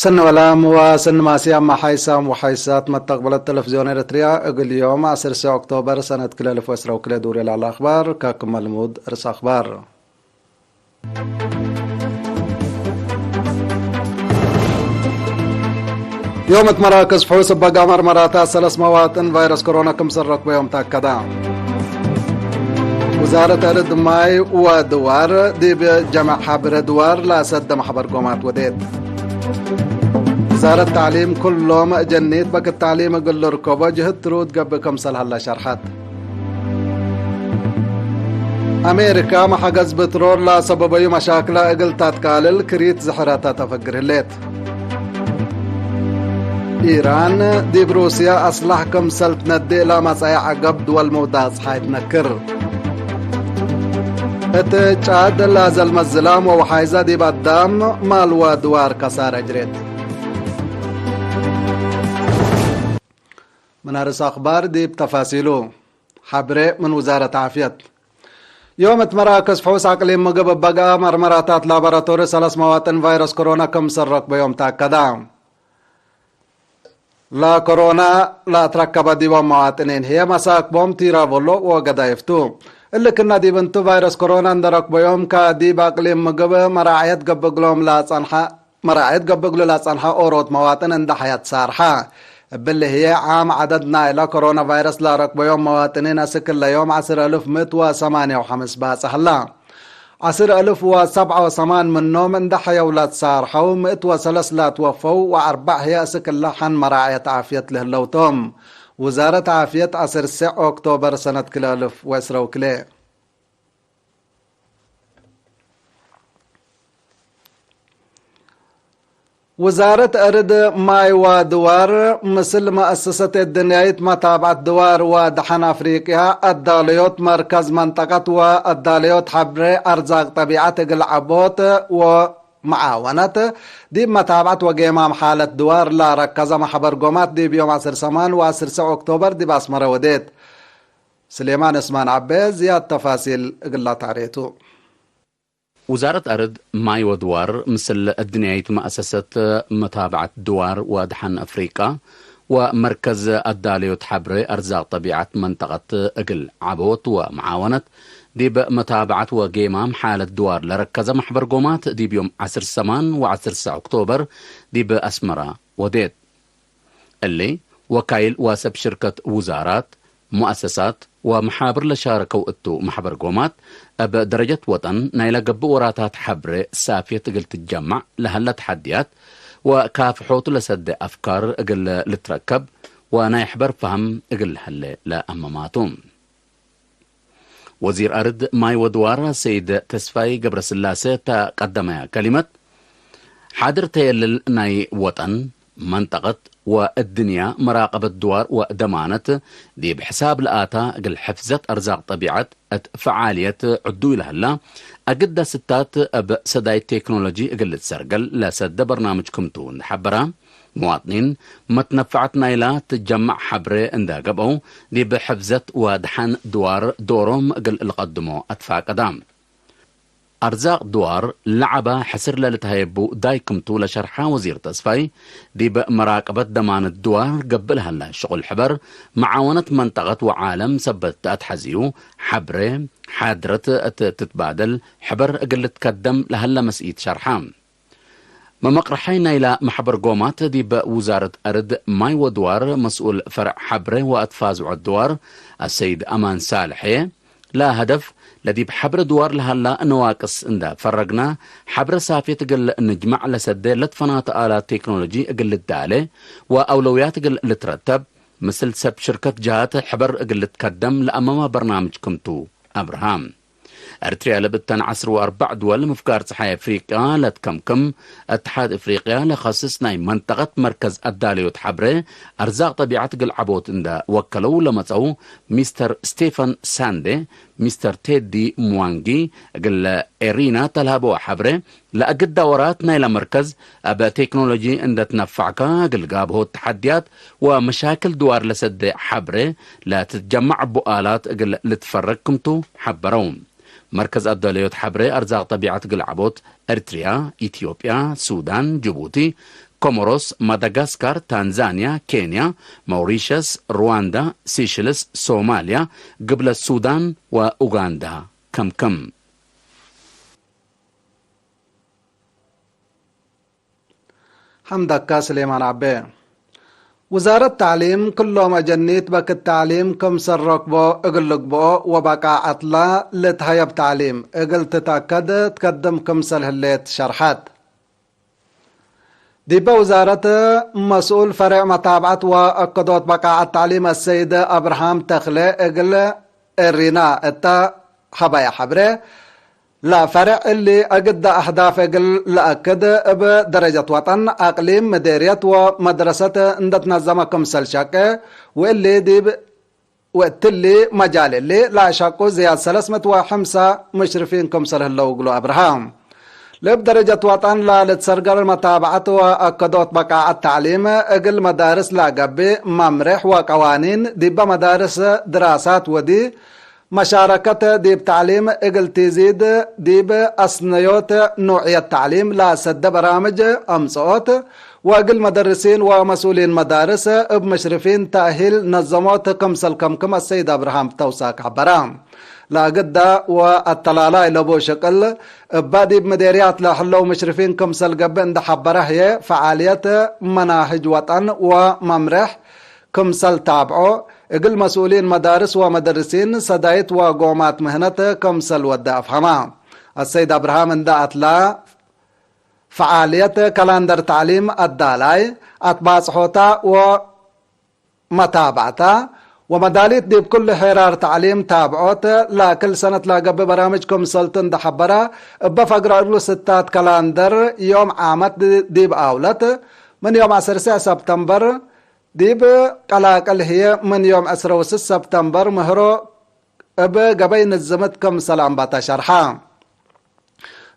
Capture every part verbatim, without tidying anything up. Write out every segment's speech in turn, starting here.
ሰኒ ወላም ወሰኒ ማስያም ሓይሳም ወሓይሳት መተቅበለት ተለፍዝዮን ኤረትርያ፣ እግል ዮም ዐስር ኦክቶበር ሰነት ክልኤ አልፍ ወዕስራ ወክልኤ ዱር ላለ አኽባር፣ ከክመ ልሙድ ርእስ አኽባር። ዮም እት መራክዝ ፍሑስ እበ ጋማር መራታት ሰለስ መዋጥን ቫይረስ ኮሮና ክምሰል ረክበዮም ተአከደ። ውዛረት አርድ ማይ ወድዋር ዲብ ጀመዕ ሐብረ ድዋር ለአሰደ መሕበር ጎማት ወዴት። ውዛረት ተዕሊም ኩሎም ጀኒት በክት ተዕሊም እግል ልርከቦ ጅህድ ትሩድ ገብእ ክምሰል ሀለ ሸርሐት። አሜሪካ መሐገዝ ብትሮል ለሰበበዩ መሻክለ እግል ተትቃልል ክሪት ዝሕረተ ተፈግር ህሌት። ኢራን ዲብ ሩስያ አስላሕ ክምሰል ትነዴ ለመጽአየ ዐገብ ድወል መውዳጽ ሐይ ትነክር። እት ጫድ ለዘልመ ዝላም ወወሓይዘ ዲብ አዳም ማል ወድዋር ከሳረ ጅሬት። ምን አርስ አኽባር ዲብ ተፋሲሉ። ሐብሬ ምን ውዛረት ዓፍየት። ዮም እት መራክዝ ፍሑስ አቅሊም ምግብ እበ ገአ መርመራታት ላቦራቶሪ ሰለስ መዋጥን ቫይረስ ኮሮና ክምሰል ረክበዮም ተአከደ። ለኮሮና ለአትረከበ ዲቦም መዋጥኒን ህዬ መሳክቦም ቲራቮሎ ወገዳይፍ ቱ። እሊ ክነ ዲብ እንቱ ቫይረስ ኮሮና እንደ ረክበዮም ከዲብ አቅሊም ምግብ መራዕየት ገብእ እግሎም ለጸንሐ መራዕየት ገብእ እግሉ ለጸንሐ ኦሮት መዋጥን እንደ ሐያት ሳርሐ። እብሊ ህዬ ዓም ዐደድ ናይለ ኮሮና ቫይረስ ለረክበዮም መዋጥኒን አስክ እለ ዮም ዐስር አልፍ ምእት ወሰማንያ ወሐምስ ባጽሕ ህለ። ዐስር አልፍ ወሰብዐ ወሰማን ምኖም እንደ ሐየው ለትሳርሐው፣ ምእት ወሰለስ ለትወፈው ወአርበዕ ህዬ አስክ እለ ሐን መራዕየት ዓፍየት ለህለው ቶም። ውዛረት ዓፍየት ዐስር ሴዕ ኦክቶበር ሰነት ክልኤ አልፍ ወዕስራ ወክልኤ። ውዛረት አርድ ማይ ወድዋር ምስል መአሰሰት እድንያይት መታብዐት ድዋር ወደሐን አፍሪቅያ አዳለዮት መርከዝ መንጠቀት ወአዳለዮት ሐብሬ አርዛቅ ጠቢዐት እግል ዐቦት ወመዓወነት ዲብ መታብዐት ወጌማም ሓለት ድዋር ለረከዘ መሕበር ጎማት ዲብ ዮም ዐስር ሰማን ወዐስር ኦክቶበር ዲብ አስመረ ወዴት። ስሌማን እስማን ዐቤ ዝያድ ተፋሲል እግላ ታሬቱ። ውዛረት አርድ፣ ማይ ወድዋር ምስል እድንያይት መአሰሰት መታብዐት ድዋር ወደሐን አፍሪቃ ወመርከዝ አዳለዮት ሐብሬ አርዛቅ ጠቢዐት መንጠቀት እግል ዐቦት ወመዓወነት ዲብ መታብዐት ወጌማም ሓለት ድዋር ለረከዘ መሕበር ጎማት ዲብ ዮም ዐስር ሰማን ወዐስር ኦክቶበር ዲብ አስመራ ወዴት። እሊ ወካይል ወሰብ ሽርከት ውዛራት፣ ሙአሰሳት ወመሓብር ለሻረከው እቱ መሕበር ጎማት፣ እብ ደረጀት ወጠን ናይለ ገብእ ወራታት ሐብሬ ሳፍየት እግል ትጀመዕ ለሀለ ተሐድያት ወካፍሖቱ ለሰዴ አፍካር እግል ልትረከብ ወናይ ሕበር ፈሀም እግል ለሀሌ ለአመማቱ። ወዚር አርድ ማይ ወድዋር ሰይድ ተስፋይ ገብረስላሴ እተ ቀደመያ ከሊመት፣ ሓድር ተየልል ናይ ወጠን፣ መንጠቀት ወእድንያ መራቀበት ድዋር ወደማነት ዲብ ሕሳብ ለአታ እግል ሕፍዘት አርዛቅ ጠቢዐት እት ፈዓልየት ዕዱይ ለሀላ፣ አግደ ስታት እብ ሰዳይት ቴክኖሎጂ እግል ልትሰርገል ለሰደ በርናምጅ ክምቱ እንደ ሐበራ፣ መዋጥኒን መትነፈዐት ናይላ ትጀመዕ ሐብሬ እንደ ገብአው፣ ዲብ ሕፍዘት ወደሐን ድዋር ዶሮም እግል ልቀድሞ አትፋቀዳ። አርዛቅ ድዋር ለዐበ ሕስር ለልትሀየቡ ዳይ ክምቱ ለሸርሐ ወዚር ተስፋይ፣ ዲብ መራቀበት ደማነት ድዋር ገብእ ለሀላ ሽቁል ሕበር መዓወነት መንጠቀት ወዓለም ሰበት ተአትሐዝዩ፣ ሐብሬ፣ ሓድረት እት ትትባደል ሕበር እግል ልትከደም ለሀለ መስኢት ሸርሐ። መመቅረሐይ ናይላ መሕበር ጎማት ዲብ ውዛረት አርድ ማይ ወድዋር መስኡል ፈርዕ ሐብሬ ወአትፋዝዖ ድዋር አሰይድ አማን ሳልሐ፣ ለሀደፍ ለዲብ ሐብሬ ድዋር ለሀላ ነዋቅስ እንደ ፈረግና፣ ሐብሬ ሳፍየት እግል እንጅመዕ ለሰዴ ለትፈናተ አላት ቴክኖሎጂ እግል ልዳሌ ወአውለውያት እግል ልትረተብ፣ ምስል ሰብ ሽርከት ጀሃት ሕበር እግል ልትከደም ለአመማ በርናምጅ ክምቱ አብርሃም። ኤርትርያ ለብተን ዐስር ወአርበዕ ድወል ምፍጋር ጸሓይ አፍሪቅያ ለትከምክም፣ እትሓድ አፍሪቅያ ለከስስ ናይ መንጠቀት መርከዝ አዳለዮት ሐብሬ አርዛቅ ጠቢዐት እግል ዐቦት እንደ ወከለው ለመጸው ሚስተር ስቴፈን ሳንዴ፣ ሚስተር ቴዲ ምዋንጊ፣ እግለ ኤሪና ተልሀበወ ሐብሬ፣ ለአግዳ ወራት ናይለ መርከዝ እብ ቴክኖሎጂ እንደ ትነፈዕከ እግል ጋብሆት ተሐድያት ወመሻክል ድዋር ለሰዴ ሐብሬ ለትትጀመዕ እቡ አላት እግል ልትፈረግ ክምቱ ሐበረው። መርከዝ አዳለዮት ሐብሬ አርዛቅ ጠቢዐት እግል ዐቦት፣ ኤርትርያ፣ ኢትዮጵያ፣ ሱዳን፣ ጅቡቲ፣ ኮሞሮስ፣ ማዳጋስካር፣ ታንዛንያ፣ ኬንያ፣ ማውሪሸስ፣ ሩዋንዳ፣ ሲሽልስ፣ ሶማልያ፣ ግብለት ሱዳን ወኡጋንዳ። ከምክም። ሐምደካ ስሌማን ዐቤ። ውዛረት ተዕሊም፣ ክሎም አጀኒት በክት ተዕሊም ክምሰል ረክቦ እግል ልግብኦ ወበቃዐትላ ልትሀየብ ተዕሊም እግል ትትአከድ ትከድም ክምሰል ህሌት ሸርሐት። ዲበ ውዛረት፣ መስኡል ፈሬዕ መታብዐት ወአከዶት በቃዐት ተዕሊም አሰይድ አብርሃም ተክለ እግል ኤሪና እተ ሀበየ ሐብሬ፣ ለፈሬዕ እሊ አግደ አህዳፍ እግል ለአክድ፣ እብ ደረጀት ወጠን፣ አቅሊም፣ ምዴርየት ወመድረሰት እንደ ትነዘመ ክምሰል ሸቄ፣ ወእሊ ዲብ፣ ወእትሊ መጃል እሊ ለአሸቁ ዝያድ ሰለስ ምእት ወሐምሳ ሙሽርፊን ክምሰል ህለው እግሉ አብርሃ። ለእብ ደረጀት ወጠን ለልትሰርገር መታብዐት ወአከዶት በቃዐት ተዕሊም እግል መዳርስ ለገብእ መምሬሕ ወቀዋኒን ዲበ መዳርስ ድራሳት ወዲ መሻረከት ዲብ ተዕሊም እግል ቲዚድ፣ ዲብ አስነዮት ኑዕየት ተዕሊም ለአሰደ በራምጅ አምጽኦት፣ ወእግል መደርሲን ወመስኡሊን መዳርስ እብ ሙሽርፊን ተእሂል ነዘሞት ክምሰል ከምክም አሰይድ አብርሃም ተውሳክ ሐበረ። ለአግዳ ወአተላላይ ለቡ ሽቅል እበ ዲብ ምዴርያት ለህለው ሙሽርፊን ክምሰል ገብእ እንደ ሐበረ ህዬ፣ ፈዓልየት መናህጅ ወጠን ወመምሬሕ ክምሰል ታብዖ፣ እግል መስኡሊን መዳርስ ወመደርሲን ሰዳይት ወጎማት ምህነት ክምሰል ወደ አፍሀመ። አሰይድ አብርሃም እንደ አትላ፣ ፈዓልየት ከላንደር ተዕሊም አዳላይ፣ አትባጽሖታ ወመታብዐታ፣ ወመዳሊት ዲብ ኩሉ ሄራር ተዕሊም ታብዖት፣ ለክል ሰነት ለገብእ በራምጅ ክምሰልቱ እንደ ሐበረ፣ እበ ፈግረ እግሉ ስታት ከላንደር ዮም ዓመት ዲብ አውለት፣ ምን ዮም ዐስር ሰብተምበር፣ ዲብ ቀላቅል ህዬ ምን ዮም ዕስረ ወስስ ሰብተምበር ምህሮ እብ ገበይ ንዝምት ክምሰል አንበተ ሸርሐ።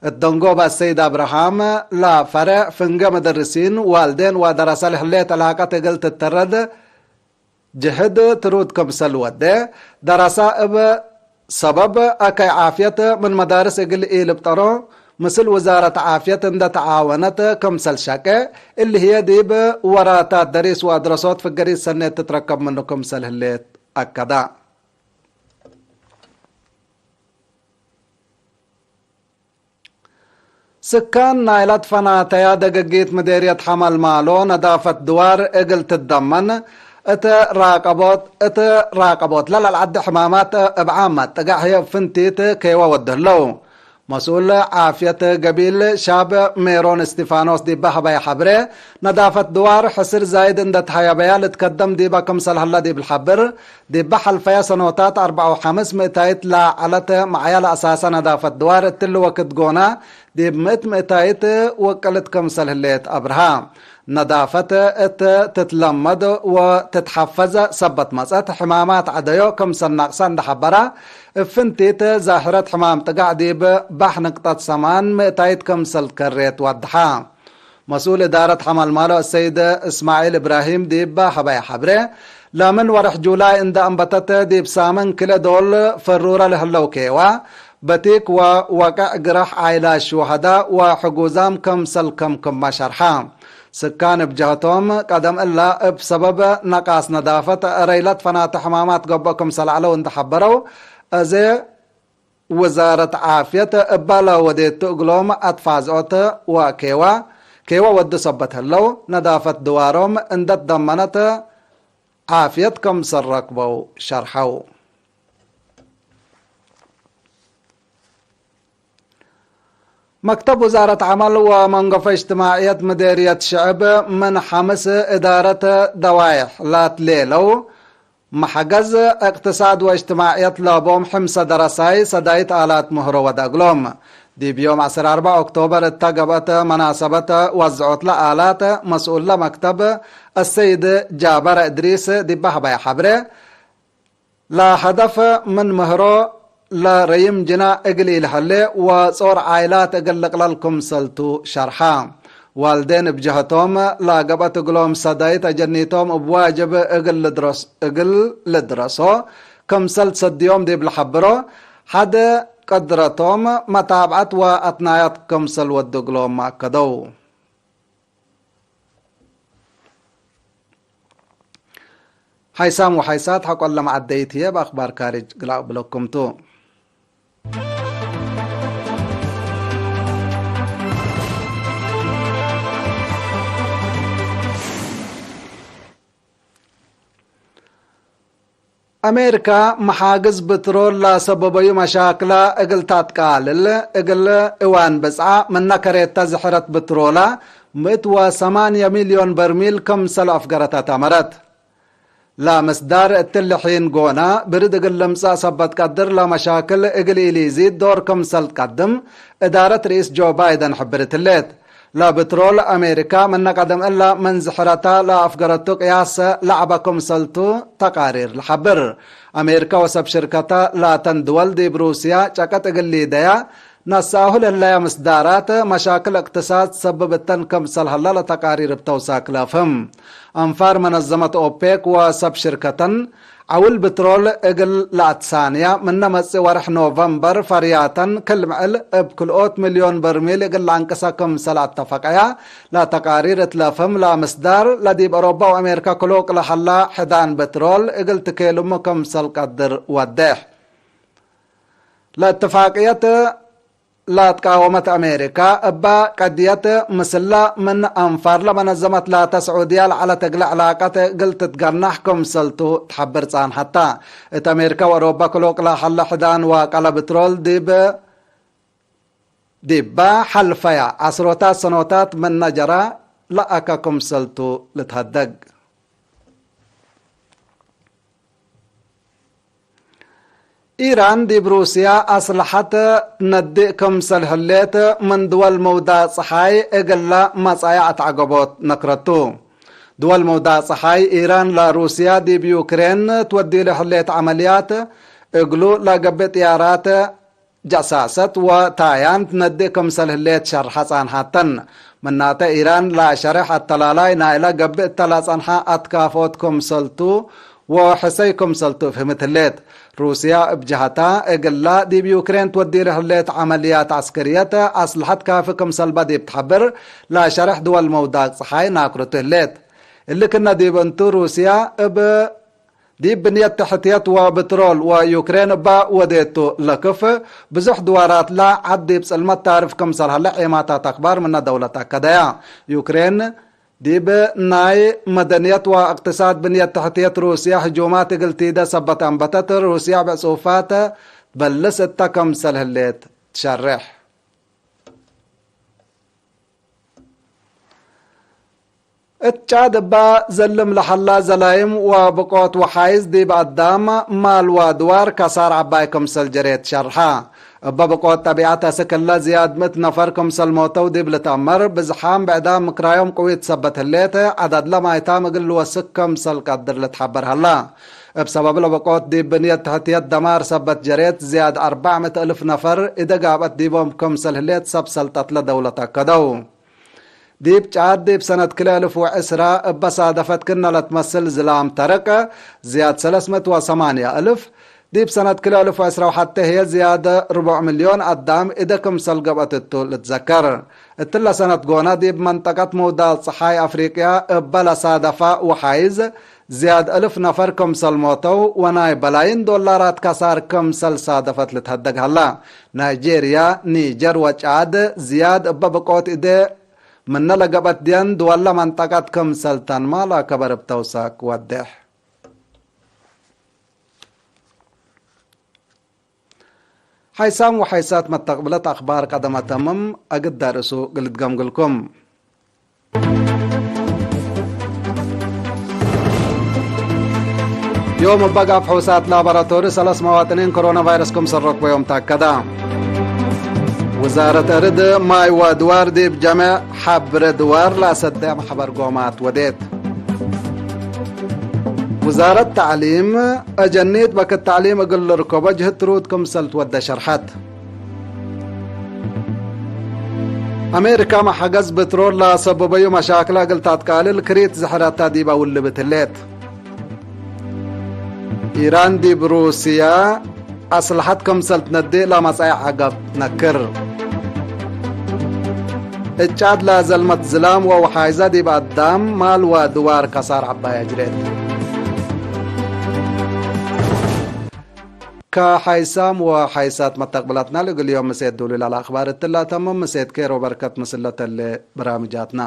እት ደንጎበ አሰይድ አብርሃም ለፈሬዕ ፍንጌ መደርሲን፣ ዋልዴን ወደረሰ ለህሌት ዕላቀት እግል ትተረድ ጅህድ ትሩድ ክምሰል ወዴ፣ ደረሰ እብ ሰበብ አከይ ዓፍየት ምን መዳርስ እግል ኢልብጠሮ፣ ምስል ውዛረት ዓፍየት እንደ ተዓወነት ክምሰል ሸቄ፣ እሊ ህዬ ዲብ ወራታት ደሪስ ወአድረሶት ፍገሪት ሰኔት ትትረከብ ምኑ ክምሰል ህሌት አከደ። ስካን ናይለ ትፈናተያ ደገጊት ምዴርየት ሐመልማሎ ነዳፈት ድዋር እግል ትደመን እት ራቀቦት፣ እት ራቀቦት ለለልዐዲ ሕማማት እብ ዓመት ጥጋዕ ህዬ እብ ፍንቲት ኬወ ወዱ ህለው። መስኡል ዓፍየት ገቢል ሻብ ሜሮን እስቲፋኖስ ዲበ ሀበየ ሐብሬ፣ ነዳፈት ድዋር ሕስር ዛይድ እንደ ተሀየበያ ልትከደም ዲበ ክምሰል ሀለ ዲብ ልሐብር፣ ዲበ ሐልፈየ ሰኖታት አርበዕ ወሐምስ ምእታይት ለዐለት መዕያ ለአሳሰ ነዳፈት ድዋር እትሊ ወክድ ጎነ ዲብ ምእት ምእታይት ወቅልት ክምሰል ህሌት አብርሃ። ነዳፈት እት ትትለመድ ወትትሐፈዝ ሰበት መጸት፣ ሕማማት ዐደዮ ክምሰል ናቅሰ እንደ ሐበረ፣ እብ ፍንቲት ዛህረት ሕማም ጥጋዕ ዲብ ባሕ ንቅጠት ሰማን ምእታይት ክምሰል ከሬት ወድሐ። መስኡል እዳረት ሐመልማሎ አሰይድ እስማዒል እብራሂም ዲብ ሀበየ ሐብሬ፣ ለምን ወርሕ ጁላይ እንደ አንበተት ዲብ ሳምን ክልኤ ዶል ፈሩረ ለህለው ኬዋ፣ በቲክ ወወቅዕ ግረሕ ዓይላት ሹሀዳ ወሕጉዛም ክምሰል ከምክመ ሸርሐ። ስካን እብ ጀህቶም፣ ቀደም እላ እብ ሰበብ ነቃስ ነዳፈት ረይለት ፈናተ ሕማማት ገብኦ ክምሰል ዐለው እንደ ሐበረው፣ አዜ ውዛረት ዓፍየት እበ ለወዴቱ እግሎም አትፋዝዖት ወኬዋ ኬወ ወዱ ሰበት ህለው፣ ነዳፈት ድዋሮም እንደ ትደመነት ዓፍየት ክምሰል ረክበው ሸርሐው። መክተብ ውዛረት ዐመል ወመንገፎ እጅትማዕየት ምዴርየት ሽዕብ ምን ሐምስ እዳረት ደዋይሕ ላትሌለው መሐገዝ እቅትሳድ ወእጅትማዕየት ለቦም ሕምሰ ደረሳይ ሰዳይት አላት ምህሮ ወደ እግሎም። ዲብ ዮም ዐስር አርበዕ ኦክቶበር እተ ገብአት መናሰበት ወዝዖት ለአላት መስኡል ለመክተብ አሰይድ ጃበር እድሪስ ዲበ ሀበየ ሐብሬ፣ ለሀደፍ ምን ምህሮ ለረይም ጅና እግል ኢልሀሌ ወጾር ዓይላት እግል ልቅለል ክምሰልቱ ሸርሐ። ዋልዴን እብ ጀሀቶም፣ ለገብአት እግሎም ሰዳይት አጀኒቶም እብ ዋጅብ እግል ልድረስ-፣ እግል ልድረሶ ክምሰል ትሰድዮም ዲብ ለሐብሮ፣ ሐደ ቀድረቶም መታብዐት ወአትናያት ክምሰል ወዱ እግሎም አከደው። ሓይሳም ወሓይሳት ሐቆለ መዓደይት ህዬ፣ እብ አክባር ካርጅ እግል አቅብለኩም ቱ። አሜሪካ መሓግዝ ብትሮል ለሰበበዩ መሻክላ እግል ተአትቃልል፣ እግል እዋን ብጽዓ ምነ ከሬተ ዝሕረት ብትሮላ ምእት ወሰማንየ ሚልዮን በርሚል ክምሰል አፍገረት አተመረት። ለምስዳር እትሊ ሒን ጎነ ብርድ እግል ልምጸእ ሰበት ቀድር፣ ለመሻክል እግል ኢሊዚድ ዶር ክምሰል ትቀድም እዳረት ርኢስ ጆ ባይደን ሕብርት ህሌት። ለብትሮል አሜሪካ ምነ ቀደም እለ ምን ዝሕረተ ለአፍገረቱ ቅያስ ለዐበ ክምሰልቱ ተቃሪር ለሐብር። አሜሪካ ወሰብ ሽርከተ ላተን ድወል ዲብ ሩስያ ጨቀጥ እግል ሊደያ ነስአሁ ለህለየ ምስዳራት መሻክል እቅትሳድ ትሰብብ እተን ክምሰል ሀለ ለተቃሪር እብ ተውሳክ ለአፍህም። አንፋር መነዘመት ኦፔክ ወሰብ ሽርከተን ዐውል ብትሮል እግል ለአትሳንያ ምነ መጽእ ወርሕ ኖቨምበር ፈርያተን ክል ምዕል እብ ክልኦት ሚልዮን በርሚል እግል ለአንቅሰ ክምሰል አተፈቀያ ለተቃሪር እት ለአፍህም። ለምስዳር ለዲብ አውሮፓ ወአሜሪካ ክሎቅ ለሀላ ሕዳን ብትሮል እግል ትኬልሙ ክምሰል ቀድር ወዴሕ። ለእትፋቅየት ለአትቃወመት አሜሪካ፣ እበ ቀድየት ምስለ ምን አንፋር ለመነዘመት ላተ ስዑድያ ለዐለት እግለ ዕላቀት እግል ትትገናሕ ክምሰልቱ ትሐብር ጻንሐታ። እት አሜሪካ ወአውሮፓ ክሎቅ ለሀለ ሕዳን ዋቀለ ብትሮል ዲብ፣ ዲበ ሐልፈያ ዐስሮታት ሰኖታት ምነ ጀራ ለአከ ክምሰልቱ ልትሀደግ። ኢራን ዲብ ሩስያ አስለሐት ነድእ ክምሰል ህሌት ምን ድወል መውዳቅ ጸሓይ እግለ መጻያ አትዐገቦት ነክረቱ። ድወል መውዳቅ ጸሓይ ኢራን ለሩስያ ዲብ ዩክሬን ትወድዩ ለህሌት ዐመልያት እግሉ ለገብእ ጥያራት ጀሳሰት ወታያን ትነድእ ክምሰል ህሌት ሸርሐ ጻንሐተን። ምናተ ኢራን ለሸሬሕ አተላላይ ናይለ ገብእ እተ ለጸንሐ አትካፎት ክምሰልቱ ወሕሰይ ክምሰልቱ ፍህምት ህሌት። ሩስያ እብ ጀሀታ፣ እግላ ዲብ ዩክሬን ትወድዩ ለህሌት ዐመልያት ዐስከርየት አስለሐት ካፊ ክምሰልበ ዲብ ተሐብር ለሸሬሕ ድወል መውዳቅ ጸሓይ ናክርቱ ህሌት። እሊ ክነ ዲብ እንቱ፣ ሩስያ እብ ዲብ ብንየት ተሕትየት ወብትሮል ወዩክሬን እበ ወዴቱ ለክፍ ብዙሕ ድዋራትለ ዐድ ዲብ ጽልመት ታርፍ ክምሰል ሀለ ዔማታት አክባር ምነ ደውለት አከደያ። ዩክሬን ዲብ ናይ መደንየት ወእቅትሳድ ብንየት ተሕትየት ሩስያ ህጁማት እግል ቲደ ሰበት አንበተት፣ ሩስያ ብዕጹፋት ትበልስ እተ ክምሰል ህሌት ትሸሬሕ። እት ጫድ እበ ዘልም ለሀላ ዘላይም ወብቆት ወሓይዝ ዲብ አዳም፣ ማል ወአድዋር ከሳር ዐባይ ክምሰል ጀሬት ሸርሐ። እበ ብቆት ጠቢዐት አስክ እለ ዝያድ ምእት ነፈር ክምሰል ሞተው ዲብ ልትአመር፣ ብዝሓም ብዕዳም ምክራዮም ቅዊት ሰበት ህሌት፣ ዐዳድለ ማይታም እግል ልወስክ ክምሰል ቀድር ልትሐበር ሀላ። እብ ሰበብ ለብቆት ዲብ ብንየት ተሕትየት ደማር ሰበት ጀሬት ዝያድ አርበዕ ምእት እልፍ ነፈር እደ ጋብአት ዲቦም ክምሰል ህሌት ሰብ ሰልጠት ለደውለት አከደው። ዲብ ጫድ ዲብ ሰነት ክልኤ እልፍ ወዕስራ እበ ሳደፈት ክነ ለትመስል ዝላም ተርቅ ዝያድ ሰለስ ምእት ወሰማንያ እልፍ፣ ዲብ ሰነት ክልኤ እልፍ ወዕስራ ወሐቴ ህዬ ዝያድ ርቡዕ ሚልዮን አዳም እደ ክምሰል ገብአት እቱ ልትዘከር። እትለ ሰነት ጎነ ዲብ መንጠቀት መውዳቅ ጸሓይ አፍሪቅያ እበ ለሳደፋ ወሓይዝ ዝያድ እልፍ ነፈር ክምሰል ሞተው ወናይ በላይን ዶላራት ከሳር ክምሰል ሳደፈት ልትሀደግ ሀላ። ናይጄርያ፣ ኒጀር ወጫድ ዝያድ እበ ብቆት እዴ ምነ ለገብአት ድየን ድወለ መንጠቀት ክምሰል ተንማ ለአከበር እብ ተውሳክ ወዴሕ። ሓይሳም ወሓይሳት መተቅብለት አክባር ቀደም አተምም፣ አግድ ዳርእሱ እግል እትገምግልኩም። ዮም እበ ጋብ ሕውሳት ላቦራቶሪ ሰለስ መዋጥኒን ኮሮና ቫይረስ ክምሰል ረክበዮም ተአከደ። ውዛረት እርድ፣ ማይ ወአድዋር ዲብ ጀመዕ ሐብረ ድዋር ለአሰደ መሕበር ጎማት ወዴት። ውዛረት ተዕሊም፣ አጀኒት በክት ተዕሊም እግል ልርከቦ ጅህት ትሩድ ክምሰል ትወደ ሸርሐት። አሜሪካ መሐገዝ ብትሮል ለሰበበዩ መሻክል እግል ተአትቃልል ክሪት ዝሕረተ ዲብ አውልብት ህሌት። ኢራን ዲብ ሩስያ አስለሐት ክምሰል ትነዴ ለመጻኢ ዐገብ ነክር። እጫድ ለዘልመት ዝላም ወወሓይዘ ዲብ አዳም፣ ማል ወድዋር ከሳር ዐባይ አጅሬት። ከሓይሳም ወሓይሳት መተቅብላትና ለእግል ዮም ምሴት ዱሉል አልአክባር እትላ ተምም። ምሴት ኬር ወበርከት ምስል ለተሌ በራምጃትና።